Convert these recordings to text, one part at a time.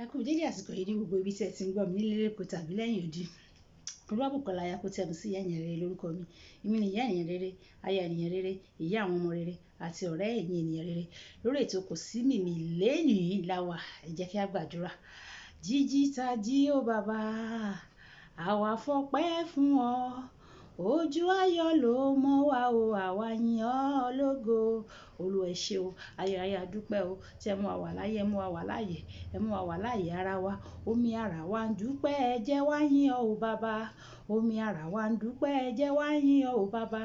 Ẹ kú dédé àsìkò yìí ní gbogbo ibi tí ẹ ti ń gbọ́ mi nílé lóko tàbí lẹ́yìn odi. Olúwabùkọ́lá Ayakútẹ́mi sí ìyá ènìyàn rere lórúkọ mi. Èmi ni ìyá ènìyàn rere, aya ènìyàn rere, ìyá àwọn ọmọ rere àti ọ̀rẹ́ ẹ̀yin ènìyàn rere. Lórí ètò Kò Sí Mímì lénìí la wà. Ẹ jẹ́ kí a gbàdúrà. Jíjí ta jí ó bàbá, àwa fọpẹ́ fún ọ. Ojú ayọ̀ ló mọ́ wa o, àwa yìn ọ́ lógo. Olúwa ẹ ṣé o, ayérayé a dúpẹ́ o, tí ẹ mú wa wà láyé, ẹ mú wa wà láàyè, ẹ mú wa wà láàyè ara wa. Omi ara wa ń dúpẹ́, ẹ jẹ́ wá yìn ọ́ o baba. Omi ara wa ń dúpẹ́, ẹ jẹ́ wá yìn ọ́ o baba.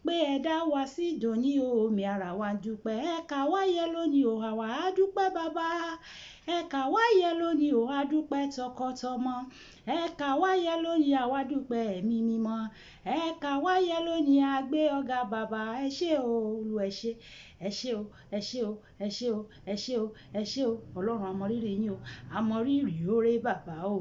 Pé ẹ dá wa sí dòní o, omi ara wa ń dúpẹ́, ẹ kà wá yẹ lónìí o, àwa á dúpẹ́ baba. Ẹ kà wá yẹ lónìí o, a dúpẹ́ tọkọtọmọ. Ẹ kà wá yẹ lónìí, àwa dúpẹ́ ẹ̀mí mímọ́. Ẹ kà wá yẹ lónìí, a gbé ọ̀gá baba. Ẹ ṣé o, Olúwa ẹ ṣé. Ẹ ṣé o, ẹ ṣé o, ẹ ṣé o, ẹ ṣé o, ẹ ṣé o. Ọlọ́run a mọ rírì yín o. A mọ rírì oore bàbá o.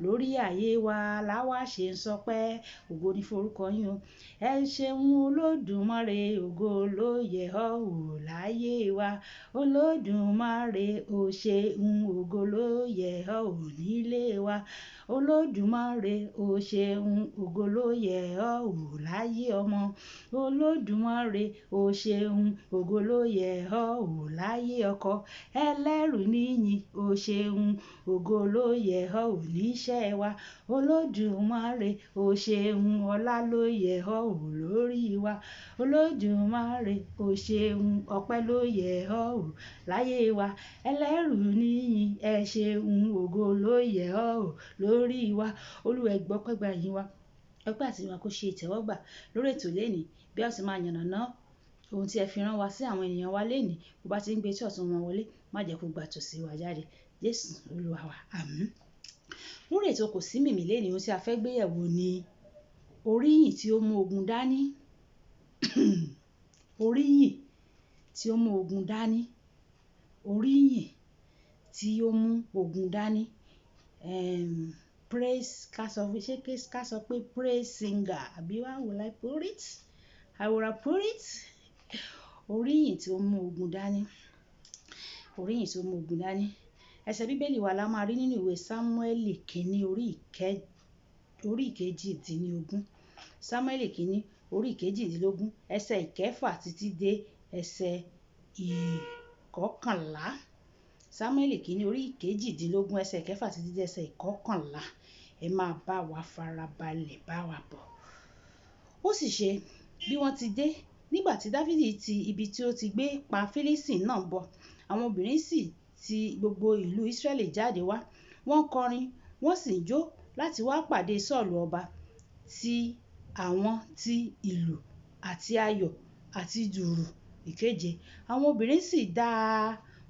Lórí ayé wa láwa ṣe ń sọpẹ́. Ògo ni forúkọ yín o. Ẹ ṣeun Olódùmarè, ògo ló yẹ ọ́ o láyé wa. Olódùmarè, o ṣeun, ògo ló yẹ ọ́ o nílé wa. Olódùmarè, o ṣeun, ògo ló yẹ ọ́ o láyé ọmọ. Olódùmarè, o ṣeun, ògo ló yẹ ọ́ o láyé ọkọ. Ẹlẹ́rù níyìn, o ṣeun, ògo ló yẹ ọ́ o níṣẹ́ wa. Olódùmarè, o ṣeun, ọlá ló yẹ ọ́ o lórí wa. Olódùmarè, o ṣeun, ọpẹ́ ló yẹ ọ́ o láyé wa. Ẹlẹ́rù níyìn, ẹ ṣeun, ògo ló yẹ ọ́ o lórí wa. Olúwa ẹ gbọ́ ọpẹ́ gba ìyìn wa. Ọpẹ́ àti ìyìn wa kó ṣe ìtẹ́wọ́gbà lórí ètò lénìí. Bí a ó sì máa yànnàná ohun tí ẹ fi rán wa sí àwọn ènìyàn wa lénìí. Bó bá ti ń gbé tí ọ̀tún wọn wọlé, má jẹ́ kó gba tòsí wa jáde. Jésù Olúwa wa. Àmín. Lórí ètò Kò Sí Mímì lénìí, ohun tí a fẹ́ gbé yẹ̀wò ni oríyìn tí ó mú ogun dání. Oríyìn tí ó mú ogun dání. Oríyìn tí ó mú ogun dání. Praise, ká sọ, ṣé ká sọ pé praise singer, àbí how will I put it? How will I put it? Oríyìn tí ó mú ogun dání. Oríyìn tí ó mú ogun dání. Ẹsẹ̀ Bíbélì wa la máa rí nínú ìwé Sámúẹ́lì kìíní orí ìkejìdínlógún. Sámúẹ́lì kìíní orí ìkejìdínlógún, ẹsẹ̀ ìkẹfà títí dé ẹsẹ̀ ìkọkànlá. Sámúẹ́lì kìíní orí ìkejìdínlógún, ẹsẹ̀ ìkẹfà títí dé ẹsẹ̀ ìkọkànlá. Ẹ máa bá wa farabalẹ̀ bá wa bọ̀. Ó sì ṣe bí wọ́n ti dé nígbà tí Dafidi ti ibi tí ó ti gbé pa Fílístì náà bọ̀. Àwọn obìnrin sì ti gbogbo ìlú Israẹli jáde wá. Wọ́n kọrin, wọ́n sì ń jó láti wá pàdé Sọ́ọ̀lù ọba, ti àwọn ti ìlù àti ayọ̀ àti dùùrù ìkeje. Àwọn obìnrin sì dá,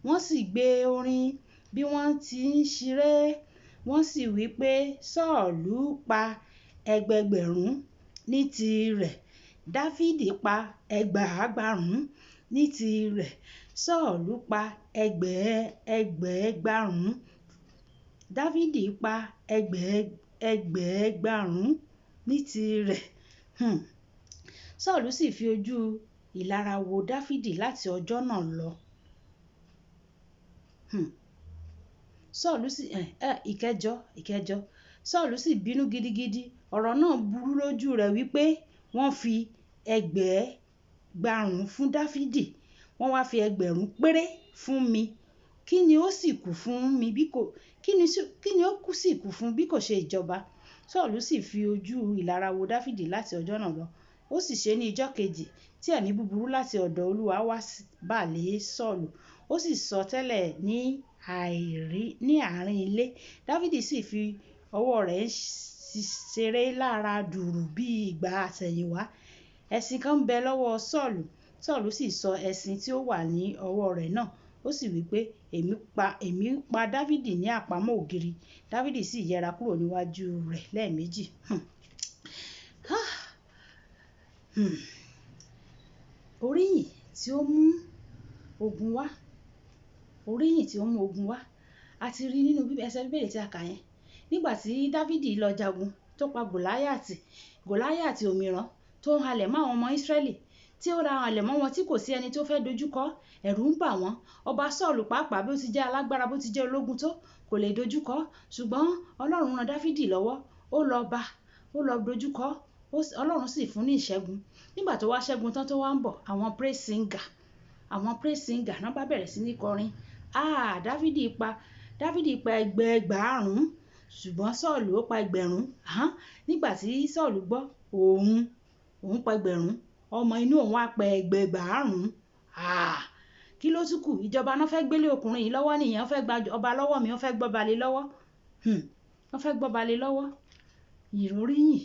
wọ́n sì gbé orin bí wọ́n ti ń ṣeré. Wọ́n sì wí pé Sọ́ọ̀lù pa ẹgbẹgbẹ̀rún ní tirẹ̀, Dafidi pa ẹgbàágbàrún ní tirẹ̀, Sọ́ọ̀lù pa ẹgbẹẹgbàrún, Dafidi pa ẹgbẹẹgbàrún ní tirẹ̀. Sọ́ọ̀lù sì fi ojú ìlara wo Dafidi láti ọjọ́ náà lọ. Sọ́ọ̀lù sì, ìkẹjọ. Sọ́ọ̀lù sì bínú gidigidi. Ọ̀rọ̀ náà burú lójú rẹ̀ wípé wọ́n fi ẹgbẹẹgbàrún fún Dafidi, wọ́n wá fi ẹgbẹ̀rún péré fún mi. Kí ni ó sì kù fún mi bí kò, kí ni ó kù sì kù fún bí kò ṣe ìjọba? Sọ́ọ̀lù sì fi ojú ìlara wo Dafidi láti ọjọ́ náà lọ. Ó sì ṣe ní ijọ́ kejì tí ẹ̀mí búburú láti ọ̀dọ̀ Olúwa wá bà lé Sọ́ọ̀lù. Ó sì sọ tẹ́lẹ̀ ní àárín ilé. Dafidi sì fi ọwọ́ rẹ̀ ṣeré lára dùùrù bí ìgbà àtẹ̀yìnwá. Ẹṣin kan ń bẹ lọ́wọ́ Sọ́ọ̀lù. Sọ́ọ̀lù sì sọ ẹṣin tí ó wà ní ọwọ́ rẹ̀ náà. Ó sì wí pé èmi pa Dafidi ní àpamọ́ ògiri. Dafidi sì yẹra kúrò níwájú rẹ̀ lẹ́ẹ̀mejì. Oríyìn tí ó mú ogun wá. Oríyìn tí ó mú ogun wá. A ti rí nínú ẹsẹ̀ Bíbélì tí a kà yẹn. Nígbà tí Dafidi lọ jagun tó pa Gòláyàtì, Gòláyàtì òmíràn tó ń halẹ̀ mọ́ àwọn ọmọ Israẹli tí ó ra halẹ̀ mọ́ wọn tí kò sí ẹni tó fẹ́ dojúkọ. Ẹ̀rù ń bà wọ́n. Ọba Sọ́ọ̀lù pàápàá bí ó ti jẹ́ alágbára, bó ti jẹ́ ológun tó, kò lè dojúkọ. Ṣùgbọ́n Ọlọ́run ran Dáfídì lọ́wọ́, ó lọ bá, ó lọ dojúkọ, Ọlọ́run sì fún ní ìṣẹ́gun. Nígbà tó wá ṣẹ́gun tán tó wá ń bọ̀, àwọn praise singer náà bá bẹ̀rẹ̀ sí ní kọrin. Ah, Dáfídì pa ẹgbẹẹgbàárún, ṣùgbọ́n Sọ́ọ̀lù ó pa ẹgbẹ̀rún. Hán, nígbà tí Sọ́ọ̀lù gbọ́, òun pa ẹgbẹ̀rún, ọmọ inú òun wá pa ẹgbẹẹgbàárún. Ah, kí ló tún kù? Ìjọba náà fẹ́ gbélé ọkùnrin yìí lọ́wọ́ nìyẹn. Wọ́n fẹ́ gba ọba lọ́wọ́ mi, wọ́n fẹ́ gbọ́ba lé lọ́wọ́. Wọ́n fẹ́ gbọ́ba lé lọ́wọ́. Ìróríyìn,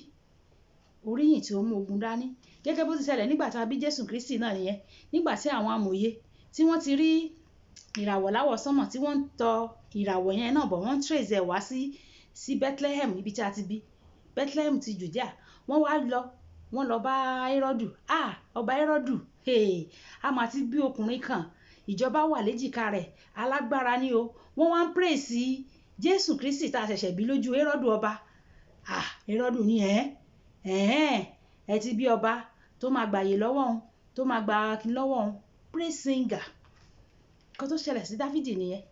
oríyìn tí ó mú ogun dání. Gẹ́gẹ́ bó ti ṣẹlẹ̀ nígbà tí a bí Jésù Kristi náà nìyẹn. Nígbà tí àwọn amòye tí wọ́n ti rí ìràwọ̀ láwọ̀ sánmọ̀, tí wọ́n ń tọ ìràwọ̀ yẹn náà bọ̀, wọ́n ń trace ẹ̀ wá sí Bethlehem, ibi tí a ti bí, Bethlehem ti Judea. Wọ́n wá lọ, wọ́n lọ bá Hẹ́rọ́dù. Ah, ọba Hẹ́rọ́dù, hey, a máa ti bí ọkùnrin kan, ìjọba wà léjìká rẹ̀, alágbára ni o. Wọ́n wá ń praise Jésù Kristi tá a ṣẹ̀ṣẹ̀ bí lójú Hẹ́rọ́dù ọba. Ah, Hẹ́rọ́dù ní ẹ̀ ẹ̀ ẹ ti bí ọba tó máa gbàyè lọ́wọ́ òun, tó máa gba kin lọ́wọ́ òun. Praise singer. Nǹkan tó ṣẹlẹ̀ sí Dáfídì nìyẹn.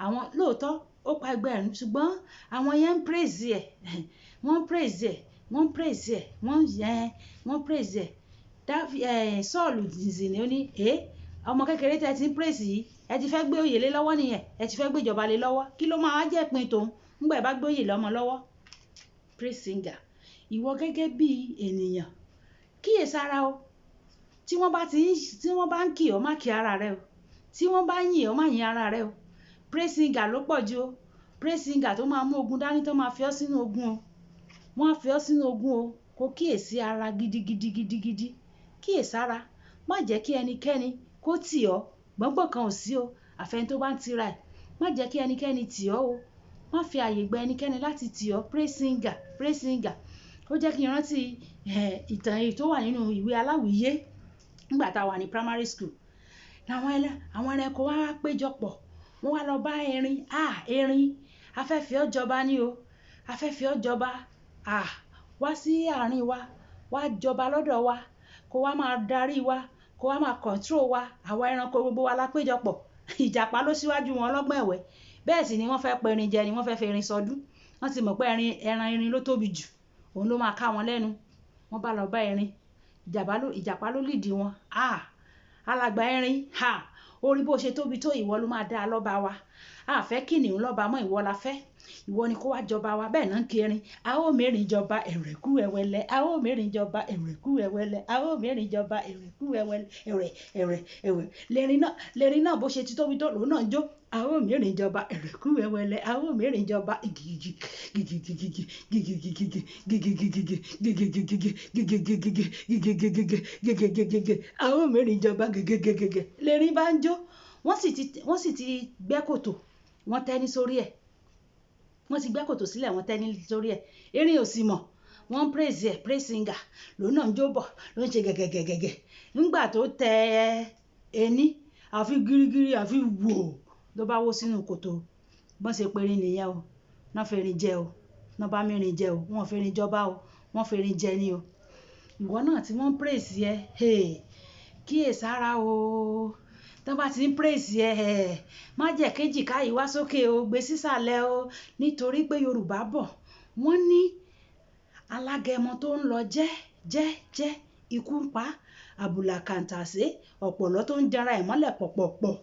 Àwọn lóòótọ́ ó pa ẹgbẹ̀rún, ṣùgbọ́n àwọn yẹn ń praise ẹ̀, wọ́n ń praise ẹ̀, wọ́n ń praise ẹ̀, wọ́n yẹn, wọ́n praise ẹ̀. Sọ́ọ̀lù dìzì ni ó ní, "Ẹ́, ọmọ kékeré tẹ́ ti ń praise yìí, ẹ ti fẹ́ gbé oyè lé lọ́wọ́ nìyẹn, ẹ ti fẹ́ gbé ìjọba lé lọ́wọ́. Kí ló máa jẹ́ ìpín tòun nígbà ẹ bá gbé oyè lọ́mọ lọ́wọ́?" Praise singer. Ìwọ gẹ́gẹ́ bí ènìyàn, kíyèsára o. Tí wọ́n bá ń kì ọ́, má kí ara rẹ o. Tí wọ́n bá ń yìn ọ́, má yìn ara rẹ o. Praise singer ló pọ̀ jù o. Praise singer tó máa mú ogun dání, tó máa fi ọ́ sínú ogun o. Wọ́n á fi ọ́ sínú ogun o. Kó kíyèsí ara gidigidi gidigidi. Kíyèsára. Má jẹ́ kí ẹnikẹ́ni kó tì ọ́. Gbọ́ngbọ́n kan ò sí o. Àfẹ́ni tó bá ń tira ẹ̀. Má jẹ́ kí ẹnikẹ́ni tì ọ́ o. Má fi àyè gba ẹnikẹ́ni láti tì ọ́. Praise singer, praise singer. Ó jẹ́ kí n rántí ìtàn èyí tó wà nínú ìwé aláwìyé nígbà tá a wà ní primary school. Àwọn ẹranko wá péjọpọ̀, wọ́n wá lọ bá erin. "Ah, erin, a fẹ́ fi ọ́ jọba ní o. A fẹ́ fi ọ́ jọba. Ah, wá sí àárín wa, wá jọba lọ́dọ̀ wa, kó wá máa darí wa, kó wá máa control wa. Àwa ẹranko gbogbo wa la péjọpọ̀." Ìjàpá ló síwájú wọn lọ́gbọ́n ẹ̀wẹ́. Bẹ́ẹ̀ sì ni wọ́n fẹ́ pa erin jẹ ni wọ́n fẹ́ fi erin sọdún. Wọ́n ti mọ̀ pé erin, ẹran erin ló tóbi jù, òun ló máa ká wọn lẹ́nu. Wọ́n bá lọ bá erin. Ìjàpá ló lead wọn. "Ah, alàgbà erin, ha, orí bó ṣe tóbi tó, ìwọ ló máa dá lọ́ba wa. A fẹ́ kìnìún lọ́ba mọ́, ìwọ la fẹ́. Ìwọ ni kó wá jọba wa." Bẹ́ẹ̀ náà ń kí erin. "A ó mẹ́rin jọba ẹ̀rẹ̀kú ẹ̀wẹ̀lẹ̀. A ó mẹ́rin jọba ẹ̀rẹ̀kú ẹ̀wẹ̀lẹ̀. A ó mẹ́rin jọba ẹ̀rẹ̀kú ẹ̀wẹ̀lẹ̀. Ẹ̀rẹ̀, ẹ̀rẹ̀, ẹ̀wẹ̀." Lẹ́rìn náà bó ṣe ti tóbi tó, lòun náà ń jó. "A ó mẹ́rin jọba ẹ̀rẹ̀kú ẹ̀wẹ̀lẹ̀. A ó mẹ́rin jọba gìgìgì gìgìgìgì gìgìgìgì gìgìgìgì gìgìgìgì gìgìgìgì gìgìgìgì gìgìgìgì. A ó mẹ́rin jọba gìgìgìgì." Lẹ́rìn bá ń jó. Wọ́n sì ti gbẹ́ kòtò, wọ́n tẹ́ ní sórí ẹ̀. Wọ́n ti gbẹ́ kòtò sílẹ̀, wọ́n tẹ́ ní sórí ẹ̀. Erin ò sì mọ̀. Wọ́n ń praise ẹ̀, praise singer. Lòun náà ń jó bọ̀, ló ń ṣe gẹ̀gẹ̀gẹ̀gẹ̀. Nígbà tó tẹ ení, àfi gírígírí, àfi wò ló bá wó sínú kòtò. Bọ́n ṣe perin nìyẹn o. Ná ferin jẹ o. Ná bá mẹ́rin jẹ o. Wọ́n ferin jọba o. Wọ́n ferin jẹ ni o. Ìwọ náà tí wọ́n ń praise ẹ, hey, kíyèsára o. Tí wọ́n bá ti ń praise ẹ, má jẹ́ kéjìká yìí wá sókè o, gbé sísàlẹ̀ o. Nítorí pé Yorùbá bọ̀, wọ́n ní alágẹmọ tó ń lọ jẹ́, jẹ́, jẹ́, ikú ń pa. Àbùlà kàǹtàsé, ọ̀pọ̀lọ́ tó ń jara ẹ̀ mọ́lẹ̀ pọ̀pọ̀pọ̀.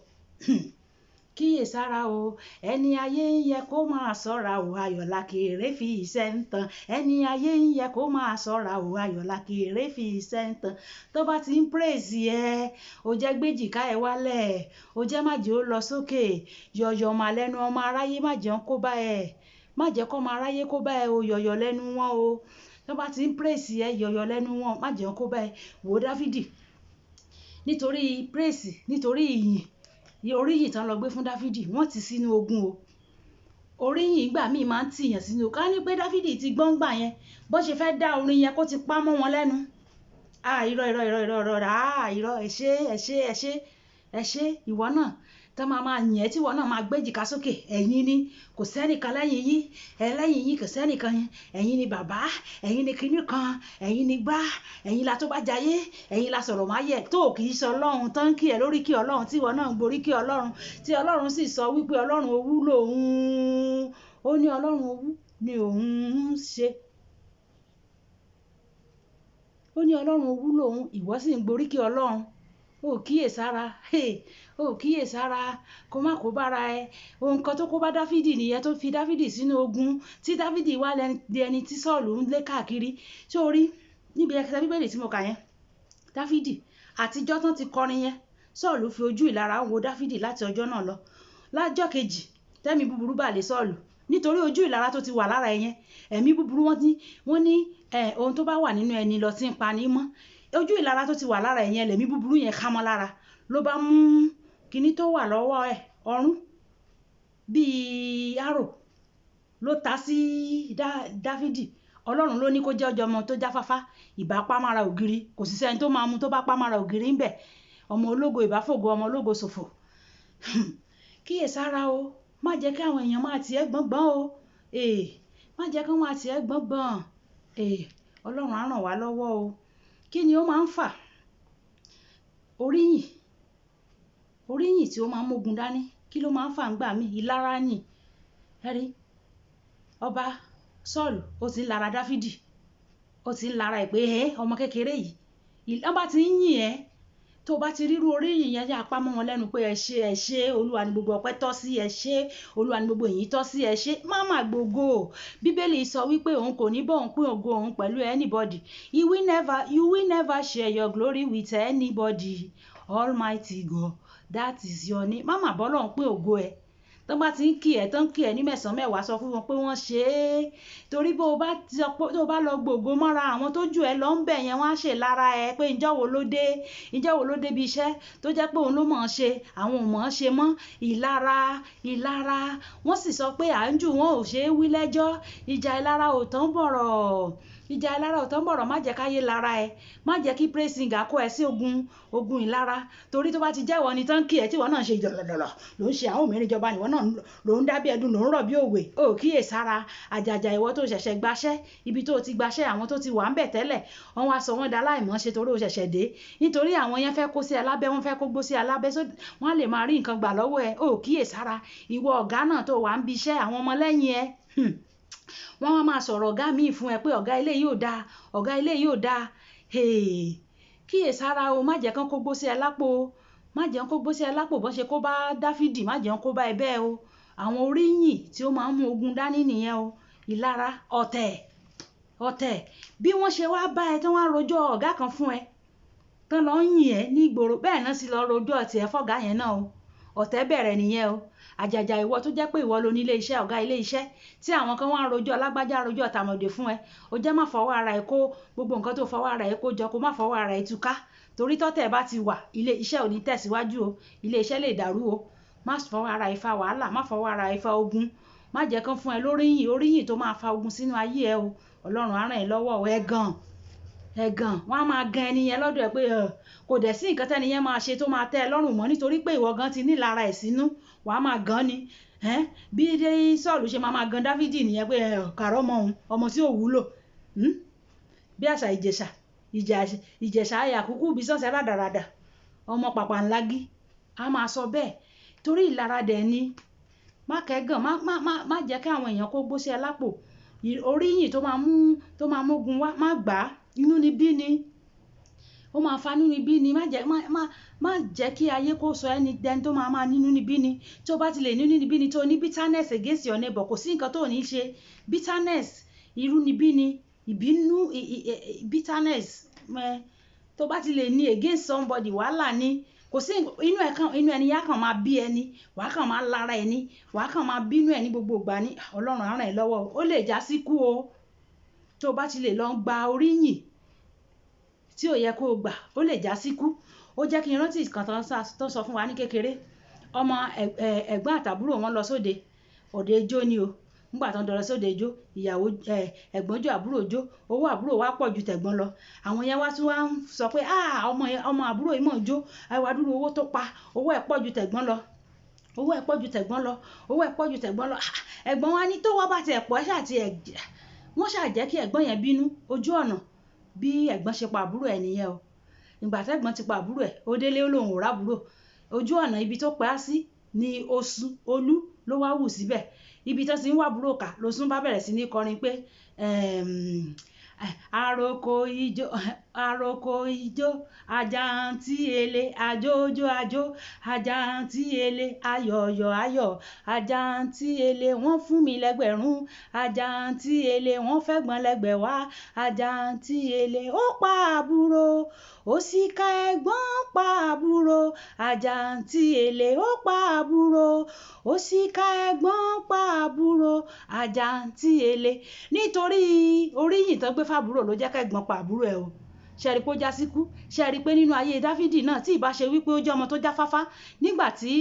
Kíyèsára o. Ẹni ayé ń yẹ kó máa ṣọ́ra o. Ayọ̀lá kéré fi iṣẹ́ ń tan. Ẹni ayé ń yẹ kó máa ṣọ́ra o. Ayọ̀lá kéré fi iṣẹ́ ń tan. Tó bá ti ń praise ẹ, o jẹ́ gbéjìká ẹ wálẹ̀, o jẹ́ má jẹ́ ó lọ sókè. Yọ̀yọ̀ mà lẹ́nu ọmọ aráyé, má jẹ́ kó bá ẹ. Má jẹ́ kó ọmọ aráyé kó bá ẹ o. Yọ̀yọ̀ lẹ́nu wọn o. Tó bá ti ń praise ẹ, yọ̀yọ̀ lẹ́nu wọn, má jẹ́ kó bá ẹ. Wò Dáfídì, nítorí praise, nítorí ìyìn, oríyìn tán lọ gbé fún Dáfídì, wọ́n ti sínú ogun o. Oríyìn ìgbà míì máa ń tìyàn sínú. Ká ní pé Dáfídì ti gbọ́n gbà yẹn, bó ṣe fẹ́ dá orin yẹn, kó ti pa mọ́ wọn lẹ́nu. Ah, irọ́, irọ́, irọ́, irọ́, irọ́, ah, irọ́, ẹ ṣé, ẹ ṣé, ẹ ṣé, ẹ ṣé. Ìwọ náà Tán máa máa yìn ẹ́, tí ìwọ náà máa gbé èjìká sókè. Ẹ̀yin ni, kò sẹ́nìkan lẹ́yìn yín, ẹ lẹ́yìn yín kò sẹ́nìkan yín. Ẹ̀yin ni bàbá, ẹ̀yin ni kíní kan, ẹ̀yin ni gbá, ẹ̀yin la tó bá jayé, ẹ̀yin la sọ̀rọ̀ máa yẹ. Tó kì í sọ Ọlọ́run tán kí ẹ lórí kí Ọlọ́run, tí ìwọ náà ń gborí kí Ọlọ́run, tí Ọlọ́run sì sọ wípé Ọlọ́run owú lòun. Ó ní Ọlọ́run owú ni òun ń ṣe. Ó ní Ọlọ́run owú lòun, ìwọ sì ń gborí kí Ọlọ́run. Ó kíyèsára, hey, ó kíyèsára, kó má kó bára ẹ. Ohun kan tó kó bá Dáfídì nìyẹn, tó fi Dáfídì sínú ogun, tí Dáfídì wá di ẹni tí Sọ́ọ̀lù ń lé káàkiri. Ṣé o rí níbi ẹsẹ̀ Bíbélì tí mo kà yẹn? Dáfídì àtijọ́ tán ti kọrin yẹn, Sọ́ọ̀lù fi ojú ìlara wo Dáfídì láti ọjọ́ náà lọ. Lájọ́ kejì, tẹ́mi búburú bà lé Sọ́ọ̀lù nítorí ojú ìlara tó ti wà lára ẹ yẹn. Ẹ̀mí búburú wọ́n ní ohun tó bá wà nínú ẹni lọ tí ń pa ní mọ́. Ojú ìlara tó ti wà lára ẹ yẹn, lẹ̀mí búburú yẹn ká mọ́ lára. Ló bá mú kíní tó wà lọ́wọ́ ẹ̀, ọrún bíi arrow ló ta sí Dáfídì. Ọlọ́run ló ní kó jẹ́ ọjọ́ ọmọ tó jáfáfá, ìbá pa mára ògiri. Kò sí sẹ́ni tó máa mú tó bá pa mára ògiri ń bẹ̀. Ọmọ ológo ìbá fògo ọmọ ológo ṣòfò. Kíyèsára o, má jẹ́ kí àwọn èèyàn máa tì ẹ́ gbọ̀ngbọ̀n o. Má jẹ́ kí wọ́n máa tì ẹ́ gbọ̀ngbọ̀n. Ọlọ́run á ràn wá lọ́wọ́ o. Kí ni ó máa ń fà? Oríyìn. Oríyìn tí ó máa ń mógun dání. Kí ló máa ń fà ńgbà mí? Ìlara ni. Ẹ rí, ọba Sọ́ọ̀lù ó ti ń lara Dáfídì. Ó ti ń lara ẹ̀ pé ẹ́ ọmọ kékeré yìí. Wọ́n bá ti ń yìn ẹ́, tó bá ti ríru oríyìn yẹn, yá apá mọ́ wọn lẹ́nu pé ẹ ṣé, ẹ ṣé, Olúwa ni gbogbo ọpẹ́ tọ́ sí, ẹ ṣé, Olúwa ni gbogbo ìyìn tọ́ sí, ẹ ṣé. Má má gbogbo. Bíbélì sọ wípé òun kò ní bọ́ òun pín ògo òun pẹ̀lú anybody. You will never share your glory with anybody. Almighty God, that is your name. Má má bọ́ lọ́hun pín ògo ẹ. Tán bá ti ń kí ẹ, tán ń kí ẹ ní mẹ́sàn-án mẹ́wàá, sọ fún wọn pé wọ́n ṣe é. Torí bó o bá sọ pé, tó bá lọ gbogbo mọ́ra àwọn tó jù ẹ lọ ń bẹ̀ yẹn, wọ́n á ṣe lára ẹ pé ìjọ́ wo ló dé, ìjọ́ wo ló dé bí iṣẹ́ tó jẹ́ pé òun ló mọ̀ ọ́n ṣe, àwọn ò mọ̀ ọ́n ṣe mọ́. Ìlara, ìlara. Wọ́n sì sọ pé à ń jù wọ́n ò ṣe é wí lẹ́jọ́. Ìjà ìlara ò tán bọ̀rọ̀. Ìjà ìlara ò tán bọ̀rọ̀. Má jẹ́ káyé lara ẹ. Má jẹ́ kí praise singer kó ẹ sí ogun, ogun ìlara. Torí tó bá ti jẹ́ ìwọ ni tán kí ẹ, tí ìwọ náà ṣe jọ̀lọ̀jọ̀lọ̀, ló ń ṣe àwọn òmìnir ìjọba ni ìwọ náà ló ń dá bí ẹdun, ló ń rọ̀ bí òwe. Ó kíyèsára. Àjàjà ìwọ tó ṣẹ̀ṣẹ̀ gbaṣẹ́, ibi tó ti gbaṣẹ́, àwọn tó ti wà ń bẹ̀ tẹ́lẹ̀, wọ́n wá sọ wọ́n dá láìmọ̀ ṣe torí ó ṣẹ̀ṣẹ̀ dé. Nítorí àwọn yẹn fẹ́ kó sí ẹ lábẹ́, wọ́n fẹ́ kó gbó sí ẹ lábẹ́, so wọ́n á lè máa rí nǹkan gbà lọ́wọ́ ẹ. Ó kíyèsára. Ìwọ ọ̀gá náà tó wà ń bi iṣẹ́, àwọn ọmọ lẹ́yìn ẹ, wọ́n wá máa sọ̀rọ̀ ọ̀gá míì fún ẹ pé ọ̀gá ilé yìí ò dáa, ọ̀gá ilé yìí ò dáa. Hey, kíyèsára o, má jẹ́ kán kó gbó sí ẹ lápò o. Má jẹ́ kó gbó sí ẹ lápò bó ṣe kó bá Dáfídì, má jẹ́ kó bá ẹ bẹ́ẹ̀ o. Àwọn oríyìn tí ó máa ń mú ogun dání nìyẹn o. Ìlara, ọ̀tẹ̀, ọ̀tẹ̀. Bí wọ́n ṣe wá bá ẹ tí wọ́n á rojọ́ ọ̀gá kan fún ẹ, tán lọ ń yìn ẹ́ ní ìgboro, bẹ́ẹ̀ náà sì lọ rojọ́ tiẹ̀ fọ́gá yẹn náà o. Ọ̀tẹ̀ bẹ̀rẹ̀ nìyẹn o. Àjàjà ìwọ tó jẹ́ pé ìwọ lo ní ilé iṣẹ́, ọ̀gá ilé iṣẹ́, tí àwọn kan wá ń rojọ́ lágbájá, rojọ́ tàmọ̀dè fún ẹ. O jẹ́ má fọwọ́ ara ẹ kó gbogbo nǹkan tó fọwọ́ ara ẹ kó jọ, kó má fọwọ́ ara ẹ túká. Torí tọ́tẹ̀ bá ti wà, ilé iṣẹ́ ò ní tẹ̀síwájú o. Ilé iṣẹ́ lè dàrú o. Má fọwọ́ ara ẹ fa wàhálà, má fọwọ́ ara ẹ fa ogun. Má jẹ́ kán fún ẹ lóríyìn, oríyìn tó máa fa ogun sínú ayé ẹ o. Ọlọ́run á ràn ẹ́ lọ́wọ́ o. Ẹ̀gàn, ẹ̀gàn. Wọ́n á máa gan ẹni yẹn lọ́dọ̀ ẹ pé kò dẹ̀ sí nǹkan tẹ́ni yẹn máa ṣe tó máa tẹ́ ẹ lọ́rùn mọ́, nítorí pé ìwọ gan ti ní ìlara ẹ̀ sínú. Wà á máa gan ni. Bí Sọ́ọ̀lù ṣe máa máa gan Dáfídì nìyẹn pé kàrọ́ ọmọ òun, ọmọ tí ò wúlò. Bí àṣà Ìjẹ̀ṣà, Ìjẹ̀ṣà ayà kúkú bí sọ́ọ̀sẹ̀ rádaràdà. Ọmọ pàpà ńlá gí. A máa sọ bẹ́ẹ̀. Torí ìlara dẹ̀ ni. Má kẹ́gàn, má jẹ́ kí àwọn èèyàn kó gbó sí ẹ lápò. Oríyìn tó máa mú, tó máa mógun wá, má gbà á. Inú ni bí ni. Ó máa fa inú ni bí ni. Má jẹ́ kí ayé kó sọ ẹni dẹni tó máa máa nínú ni bí ni. Tí o bá ti lè nínú ni bí ni, tó ní bitterness against your neighbor, kò sí nǹkan tó ní ṣe. Bitterness, irú ni bí ni, ìbínú, bitterness, tó bá ti lè ní against somebody, wàhálà ni. Kò sí inú ẹ kan, inú ẹni yá kan máa bí ẹni, wàá kàn máa lara ẹni, wàá kàn máa bínú ẹ ní gbogbo ìgbà ni. Ọlọ́run á ràn ẹ́ lọ́wọ́ o. Ó lè já sí kú o. Tó bá ti lè lọ gba oríyìn tí ò yẹ kó gbà, ó lè já sí kú. Ó jẹ́ kí n rántí nǹkan tó sọ fún wa ní kékeré. Ọmọ ẹ̀gbọ́n àtàbúrò wọn lọ sóde. Òde ijó ni o. Nígbà tó ń lọ sóde ijó, ìyàwó, ẹ̀gbọ́n jó, àbúrò jó, owó àbúrò wá pọ̀ ju tẹ̀gbọ́n lọ. Àwọn yẹn wá tún wá ń sọ pé, "Ah, ọmọ yẹn, ọmọ àbúrò yìí mọ̀ jó, ẹ wá dúró owó tó pa, owó ẹ̀ pọ̀ ju tẹ̀gbọ́n lọ." Owó ẹ̀ pọ̀ ju tẹ̀gbọ́n lọ, owó ẹ̀ pọ̀ ju tẹ̀gbọ́n lọ. Ẹ̀gbọ́n wa ní tó wá bá ti ẹ̀ pọ̀, ẹ̀ ṣáà ti ẹ̀, wọ́n ṣáà jẹ́ kí ẹ̀gbọ́n yẹn bínú ojú ọ̀nà bí ẹ̀gbọ́n ṣe pa àbúrò ẹ̀ nìyẹn o. Ìgbà tẹ́gbọ́n ti pa àbúrò ẹ̀, ó délé, ó lóun ò rábúrò. Ojú ọ̀nà ibi tó pa á sí ni oṣù olú ló wá wù síbẹ̀. Ibi tó ti ń wá àbúrò kà lóṣùn bá bẹ̀rẹ̀ sí ní kọrin pé àròkọ ijó, àròkọ ijó, àjàǹtí ele, àjójó àjó, àjàǹtí ele, ayọ̀yọ̀ ayọ̀, àjàǹtí ele, wọ́n fún mi lẹ́gbẹ̀rún, àjàǹtí ele, wọ́n fẹ́gbọ́n lẹ́gbẹ̀ẹ́ wá, àjàǹtí ele, ó pa àbúrò, ó sì ka ẹ̀gbọ́n pa àbúrò, àjàǹtí ele, ó pa àbúrò, ó sì ka ẹ̀gbọ́n pa àbúrò, àjàǹtí ele. Nítorí oríyìn tán gbé fábúrò ló jẹ́ kẹ́gbọ́n pa àbúrò ẹ̀ o. Ṣe rí pé ó já síkú? Ṣe rí pé nínú ayé Dáfídì náà, tí ìbá ṣe wípé ó jẹ́ ọmọ tó jáfáfá nígbà tí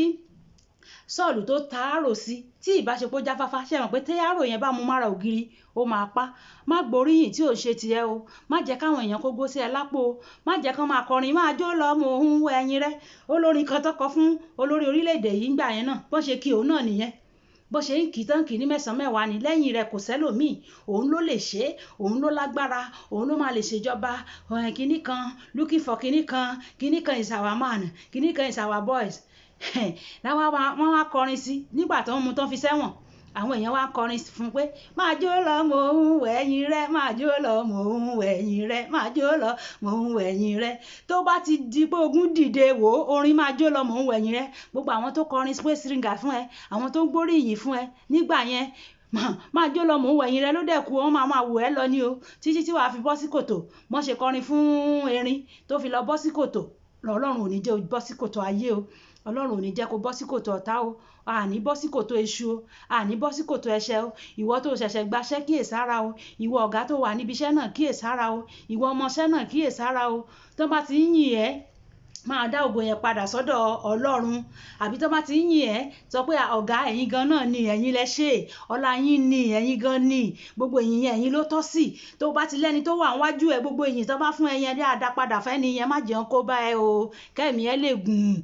Sọ́ọ̀lù tó ta àrò sí, tí ìbá ṣe pé ó jáfáfá, ṣe mọ̀ pé tí àrò yẹn bá mú mára ògiri, ó máa pa. Má gboríyìn tí ò ṣe tiẹ̀ o. Má jẹ́ káwọn èèyàn kó gbó sí ẹ lápò o. Má jẹ́ kán máa kọrin, máa jó lọ mò ń wọ ẹyin rẹ. Olórin kan tó kọ fún olórí orílẹ̀-èdè yìí ńgbà yẹn náà, bọ́n ṣe kí òun náà nìyẹn. Bó ṣe ń kì í tán kì í ní mẹ́sàn-án mẹ́wàá ni, lẹ́yìn rẹ̀ kò sẹ́lòmíì, òun ló lè ṣe é, òun ló lágbára, òun ló máa lè ṣèjọba. Kinní kan looking for kinní kan, kinní kan is our man, kinní kan is our boys. Wọ́n wá kọrin sí nígbà tó ń mu tán fi sẹ́wọ̀n. Àwọn èèyàn wá kọrin fún pé máa jó lọ mò ń wẹ̀yìn rẹ, máa jó lọ mò ń wẹ̀yìn rẹ, máa jó lọ mò ń wẹ̀yìn rẹ. Tó bá ti di pé ogun dìde wò ó, orin máa jó lọ mò ń wẹ̀yìn rẹ. Gbogbo àwọn tó kọrin pé stringer fún ẹ, àwọn tó ń gbóríyìn fún ẹ nígbà yẹn, máa jó lọ mò ń wẹ̀yìn rẹ ló dẹ̀ kú, wọ́n máa máa wò ẹ́ lọ ní o títí tí wàá fi bọ́ sí kòtò. Wọ́n ṣe kọrin fún erin tó fi lọ bọ́ sí kòtò. Ọlọ́run ò ní jẹ́ bọ́ sí kòtò ayé o. Ọlọ́run ò ní jẹ́ kó bọ́ sí kòtò ọ̀tá o. Àní bọ́ sí kòtò èṣù o. Àní bọ́ sí kòtò ẹ̀ṣẹ̀ o. Ìwọ tó ṣẹ̀ṣẹ̀ gbaṣẹ́, kíyèsára o. Ìwọ ọ̀gá tó wà níbi iṣẹ́ náà, kíyèsára o. Ìwọ ọmọṣẹ́ náà, kíyèsára o. Tó bá ti ń yìn ẹ́, máa dá ògo yẹn padà sọ́dọ̀ Ọlọ́run. Àbí tó bá ti ń yìn ẹ́, sọ pé ọ̀gá, ẹ̀yin gan náà ni, ẹ̀yin lẹ ṣe, ọlá yín ni, ẹ̀yin gan ni, gbogbo ìyìn yẹn ẹ̀yin ló tọ́ sí. Tó bá ti lẹ́ni tó wà níwájú ẹ, gbogbo ìyìn tó bá fún ẹ yẹn, dáadáa padà fẹ́ ni yẹn, má jẹun kó bá ẹ o, kẹ́mi ẹ lè gùn.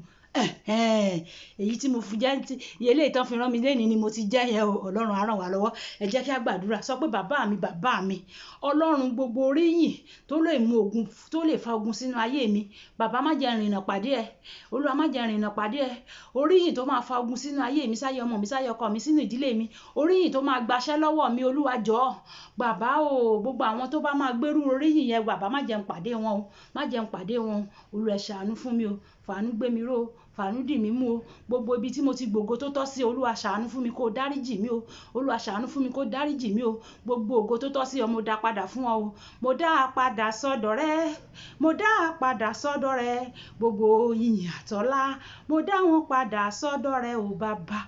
Èyí tí mo fi jẹ́ eléyìí tán fi rán mi lénìí ni mo ti jẹ́ yẹn o. Ọlọ́run á ràn wá lọ́wọ́. Ẹ jẹ́ kí a gbàdúrà. Sọ pé bàbá mi, bàbá mi, Ọlọ́run, gbogbo oríyìn tó lè mú ogun, tó lè fa ogun sínú ayé mi, bàbá, má jẹ́ rìnnà pàdé ẹ. Olúwa, má jẹ́ rìnnà pàdé ẹ. Oríyìn tó máa fa ogun sínú ayé mi, sáyé ọmọ mi, sáyé ọkọ mi, sínú ìdílé mi, oríyìn tó máa gbaṣẹ́ lọ́wọ́ mi, Olúwa jọ̀ọ́, bàbá o, gbogbo àwọn tó bá máa gbérú oríyìn yẹn, bàbá, má jẹ́ n pàdé wọn o, má jẹ́ n pàdé wọn o. Olúwa, ẹ ṣàánú fún mi o. Fàánú gbé mi ró o, fàánú dì mí mú o. Gbogbo ibi tí mo ti gbògo tó tọ́ sí, Olúwa, ṣàánú fún mi kó dáríjì mí o. Olúwa, ṣàánú fún mi kó dáríjì mí o. Gbogbo ògo tó tọ́ sí ọ, mo dá padà fún ọ o. Mo dá padà sọ́dọ̀ rẹ, mo dá padà sọ́dọ̀ rẹ. Gbogbo ìyìn àtọlá, mo dá wọn padà sọ́dọ̀ rẹ o bàbá.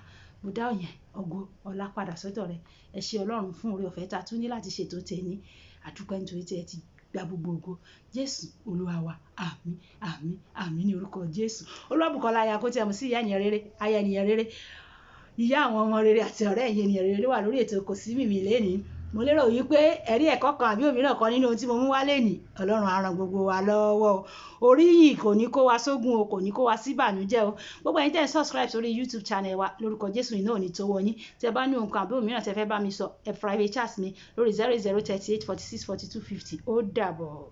Mo dá yẹn ògo ọlá padà sọ́dọ̀ rẹ. Ẹ ṣé Ọlọ́run fún oore ọ̀fẹ́ tá a tún ní láti ṣètò tèní. Àdúpẹ́ nítorí tí ẹ ti gba gbogbo ògo. Jésù Olúwa wa. Àmín, àmín, àmín ní orúkọ Jésù. Olúwabùkọ́lá aya kó tí a mọ̀ sí ìyá ènìyàn rere, aya ènìyàn rere, ìyá àwọn ọmọ rere àti ọ̀rẹ́ ẹ̀yin ènìyàn rere ló wà lórí ètò Kò Sí Mímì lénìí. Mo lérò wípé ẹ̀rí ẹ̀kọ́ kan àbí òmíràn kan nínú ohun tí mo mú wá lénìí. Ọlọ́run á ràn gbogbo wa lọ́wọ́ o. Oríyìn kò ní kó wa sógun o, kò ní kó wa sí ìbànújẹ́ o. Gbogbo ẹ̀yin tẹ́ ń subscribe sórí YouTube channel wa, lórúkọ Jésù, iná ò ní tó wọ yín. Tẹ́ bá ní ohun kan àbí òmíràn tẹ́ fẹ́ bá mi sọ, ẹ private chat mi lórí 0038464250. Ó dàbọ̀.